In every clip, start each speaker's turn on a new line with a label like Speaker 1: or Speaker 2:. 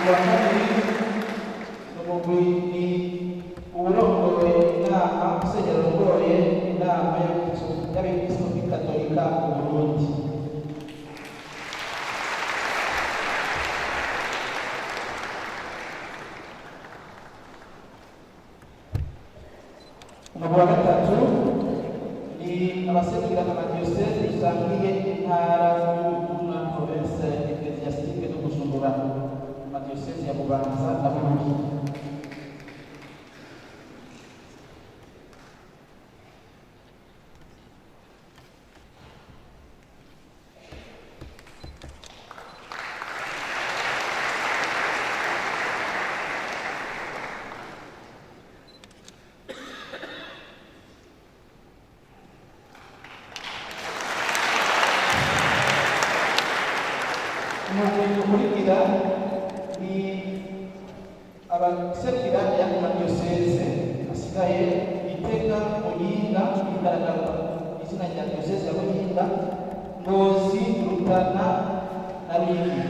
Speaker 1: Umugwi wa kabiri ni umugwi, ni uwurongoye inama, musenyeri urongoye inama y'abepiskopi katolika mu Burundi. Umugwi wa gatatu ni abaserukira amadiyoseze isangiye intara y'ubutumwa, province ecclésiastique de Bujumbura, amadiyoseze ya Bubanza na Bururi. Umugwi ukurikira ni abaserukira ayandi madiyoseze asigaye: Gitega, Muyinga, igaragara izina rya diyoseze ya Muyinga, Ngozi, Rutana na Ruyigi.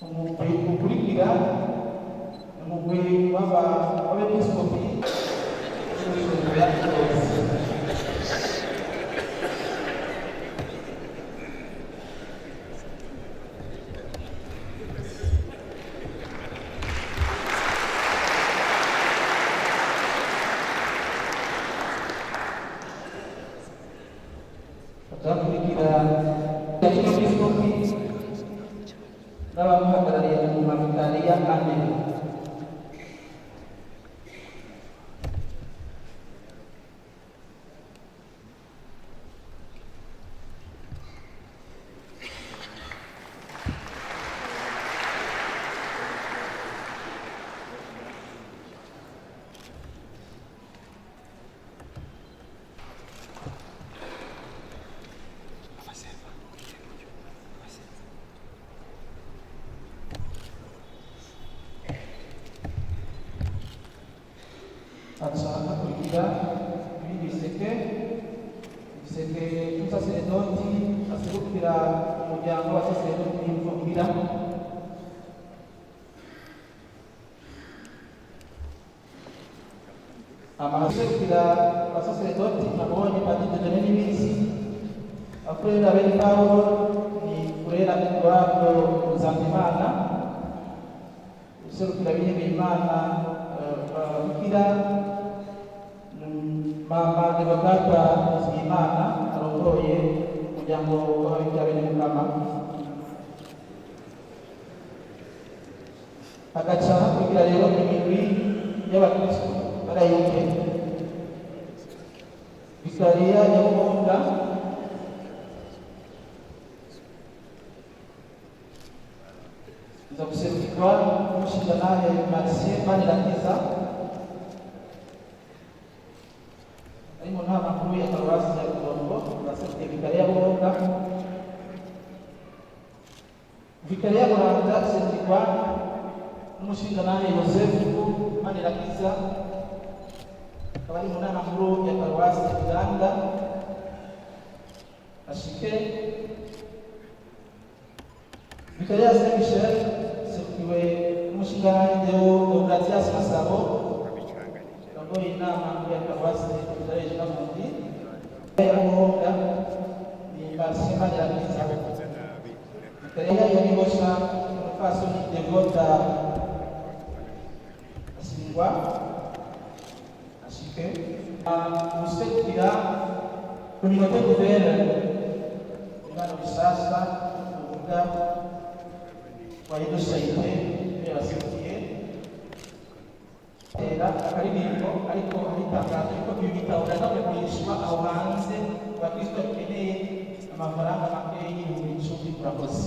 Speaker 1: Umugwi ukurikira ni umugwi w'abepiskopi b'Ubujumbura Ngozi. Bakakurikira episkopi n'abamuhagarariye mu mavikariya ane. Haca hakurikira ibindi biseke, igiseke cy'umusaseredoti aserukira umuryango w'abasaseredoti b'imvukira. Aserukira abasaseredoti nabonye Padiri Dieudonné Nibizi, akorera bene Pawulo ni Furera Eduardo Nzambimana, userukira abihebeye Imana babikira, Mama Devotata Nizigiyimana arongoye umuryango w'ababikira bene Mukama. Hagaca hakurikira rero imigwi y'abakristo barayike: Vikariya ya Buhonga, iza guserukirwa n'umushingantahe Mathieu Manirakiza, ari mu nama nkuru ya paruwasi ya Rutongo, baserukiye Vikariya ya Buhonga. Vikariya ya Muramvya iserukirwa n'umushingantahe Joseph Manirakiza, akaba ari mu nama nkuru ya paruwasi ya Uganda ashike. Vikariya Saint Michel iserukiwe n'umushingantahe Deo Deogratias Masabo, arongoye inama nkuru ya paruwasi ya Burundi. Ya Buhonga ni Marcien Manirakiza. Vikariya ya Gihosha, umupfasoni Devota Asingwa ashike. Guserukira communauté nouvelle, imana bishasha uvuga foyer de charité yabaserukiye. Tera akaririmbo, ariko aritangaje ko ibi bitabo biraza kugurishwa aho hanze, abakristo bakeneye amafaranga makeya y'ibihumbi 10. Murakoze.